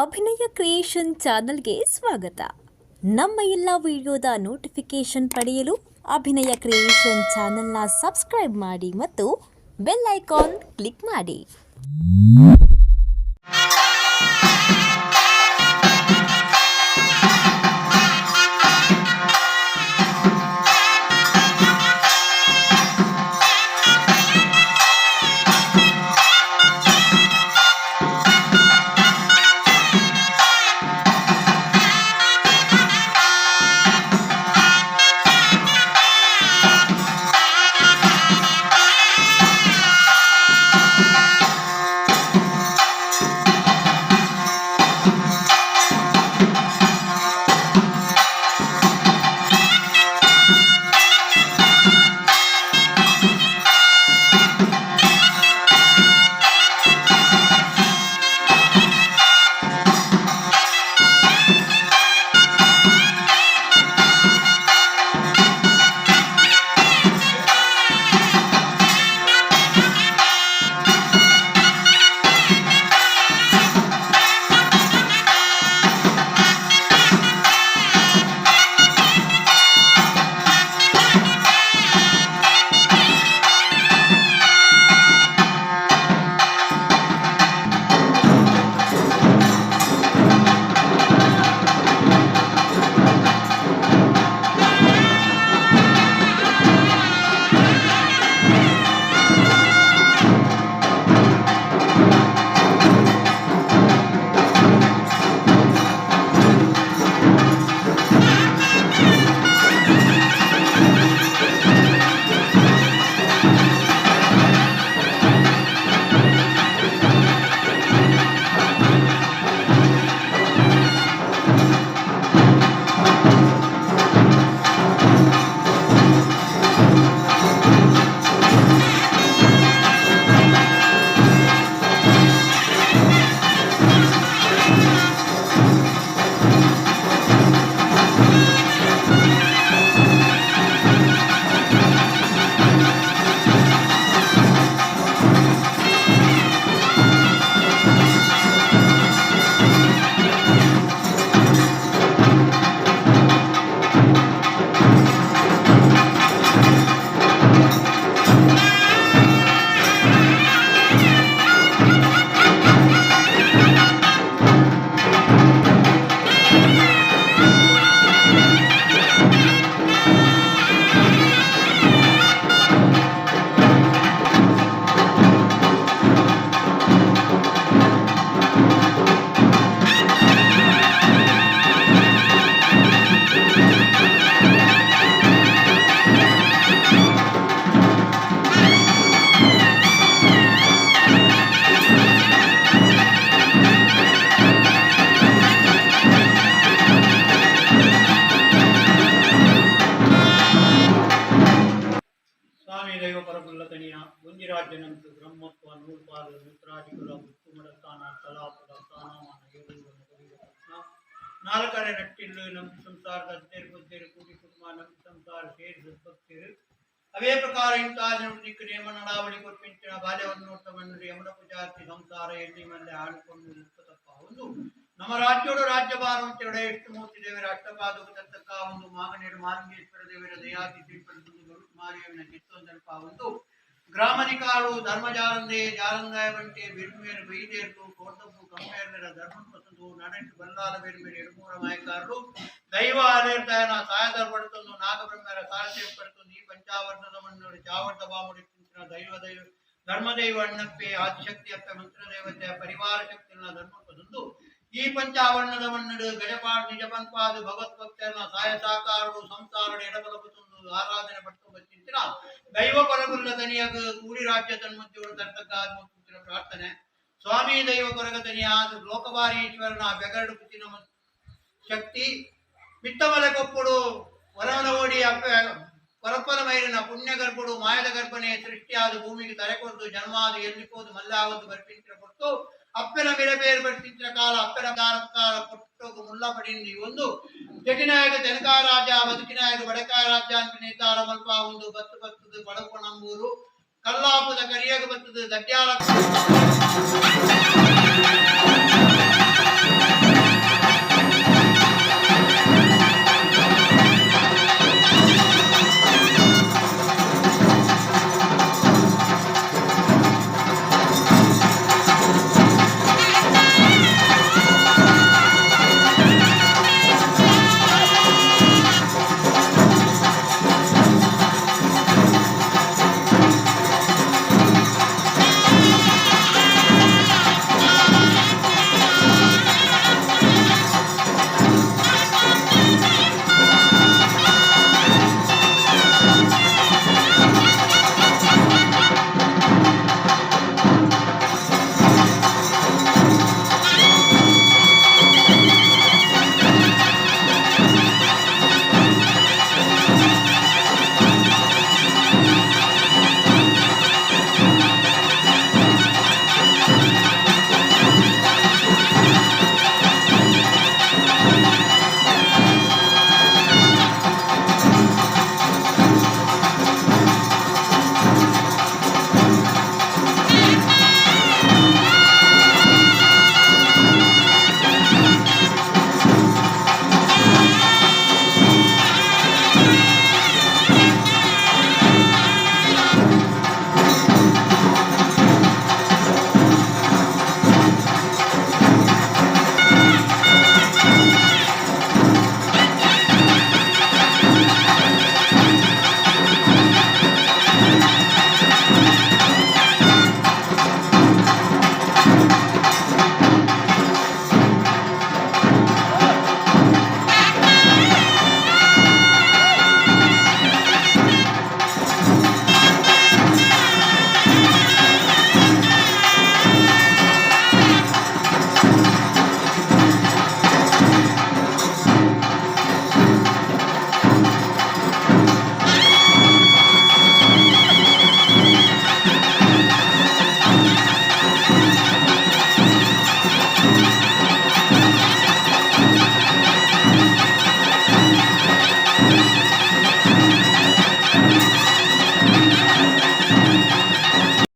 ಅಭಿನಯ creation ಚಾನಲ್ಗೆ ಸ್ವಾಗತ. ನಮ್ಮ ಎಲ್ಲ ವಿಡಿಯೋದ ನೋಟಿಫಿಕೇಶನ್ ಪಡೆಯಲು ಅಭಿನಯ ಕ್ರಿಯೇಷನ್ ಚಾನಲ್ನ ಸಬ್ಸ್ಕ್ರೈಬ್ ಮಾಡಿ ಮತ್ತು ಬೆಲ್ ಐಕಾನ್ ಕ್ಲಿಕ್ ಮಾಡಿ. ಸ್ವಾಮಿ ದೈವ ಪರಬುಲ್ಲ ತನಿಯ ಒಂಜಿ ರಾಜ್ಯನಂತು ಬ್ರಹ್ಮತ್ವ ನೂಲ್ಪಾಲು ಮಿತ್ರಾದಿಕುಲ ಗುತ್ತು ಮಡಸ್ಥಾನ ತಲಾಪುದ ಸ್ಥಾನಮಾನ ಏಳುವ ಮೊದಲಿಗ ನಾಲ್ಕರೆ ನಟ್ಟಿಲ್ಲು ನಮ್ಮ ಸಂಸಾರದ ಅದ್ದೇರು ಬುದ್ಧೇರು ಕೂಡಿ ಕುಟುಂಬ ನಮ್ಮ ಸಂಸಾರ ಸೇರಿ ಸದ್ಭಕ್ತಿರು. ಅವೇ ಪ್ರಕಾರ ಇಂತಹ ದಿಕ್ಕು ನೇಮ ನಡಾವಳಿ ಕೊರ್ಪಿಂಚಿನ ಬಾಲ್ಯವನ್ನು ಯಮನ ಪೂಜಾರ್ತಿ ಸಂಸಾರ ಎಲ್ಲಿ ಮಲ್ಲೆ ಆಳ್ಕೊಂಡು ತಪ್ಪ ಒಂದು ನಮ್ಮ ರಾಜ್ಯೋಡು ರಾಜ್ಯಭಾರ ಎಷ್ಟು ಮೂರ್ತಿ ದೇವರ ಅಷ್ಟಪಾದಕ ತತ್ತಕ್ಕ ಒಂದು ಮಾಗನೇಡು ಮಾಲಿಂಗೇಶ್ವರ ದೇವರ ದಯಾತಿ ಶ್ರೀಪಡೆದು ಮಾರಿಯವಿನ ಚಿತ್ತೊಂದಲ್ಪ ಒಂದು ಗ್ರಾಮಧಿಕಾರು ಧರ್ಮಜಾರಂದೆ ಜಾರಂದಾಯ ಬಂಟೆ ಬಿರ್ಮೇರು ಬೈದೇರ್ಲು ಕೋಟಬ್ಬು ಕಮ್ಮೇರ್ನರ ಧರ್ಮನ್ ಪಸಂದು ನಡೆಂಟು ಬಲ್ಲಾಲ ಬೇರ್ಮೇರು ಎಡುಮೂರ ಮಾಯಕಾರರು ದೈವ ಅಲೇರ್ದಾಯನ సాయదర పడుతుంది నాగబ్రహ్మర సారథ్యం పడుతుంది. ఈ పంచావర్ణద మన్నుడు చావర్త బాముడి దైవ దైవ ಧರ್ಮದೈವ ಅಣ್ಣಪ್ಪೆ ಆದಿಶಕ್ತಿ ಅಪ್ಪೆ ಮಂತ್ರದೇವತೆ ಪರಿವಾರ ಶಕ್ತಿನ ಧರ್ಮ ಪಸಂದು ಈ ಪಂಚಾವರ್ಣದ ಮಣ್ಣಡು ಗಜಪಾಡ್ ನಿಜ ಪನ್ಪಾದು ಭಗವತ್ ಸಾಯ ಸಾಕಾರಡು ಸಂಸಾರಡು ಎಡಬಲಪುತುಂದು ಆರಾಧನೆ ಪಟ್ಟು ಬಚ್ಚಿಂಚಿನ ದೈವ ಕೊರಗುಲ್ಲ ತನಿಯಗ ಕೂಡಿ ರಾಜ್ಯ ತನ್ಮಧ್ಯವರು ತರ್ತಕ್ಕ ಪ್ರಾರ್ಥನೆ. ಸ್ವಾಮಿ ದೈವ ಕೊರಗ ತನಿಯಾದ ಲೋಕಬಾರೀಶ್ವರನ ಬೆಗರಡು ಕುಚಿನ ಶಕ್ತಿ ಮಿತ್ತಮಲೆ ಕೊಪ್ಪುಡು ವರವನ ಓಡಿ ಅಪ್ಪ ಕೊರಪ್ಪನ ಮೈರಿನ ಪುಣ್ಯ ಗರ್ಭುಡು ಮಾಯದ ಗರ್ಭನೆ ಸೃಷ್ಟಿಯಾದ ಭೂಮಿಗೆ ತರೆ ಕೊರ್ದು ಜನ್ಮಾದು ಎಲ್ಲಿಪೋದು ಮಲ್ಲಾವದ್ದು ಬರ್ಪಿಂಚಿನ ಕೊಟ್ಟು ಅಪ್ಪನ ಮಿರಬೇರು ಬರ್ಪಿಂಚಿನ ಕಾಲ ಅಪ್ಪನ ಕಾಲ ಪುಟ್ಟೋಗು ಮುಲ್ಲ ಪಡಿಂದಿ ಒಂದು ಜಟಿನಾಯಕ ತೆನಕಾರಾಜ ಬದುಕಿನಾಯಕ ಬಡಕಾರಾಜ ಅಂತ ನೇತಾರ ಮಲ್ಪ ಒಂದು ಬತ್ತು ಬತ್ತದು ಬಡಕು ನಂಬೂರು ಕಲ್ಲಾಪುದ ಕರಿಯಗ ಬತ್ತದು ದಡ್ಯಾಲ.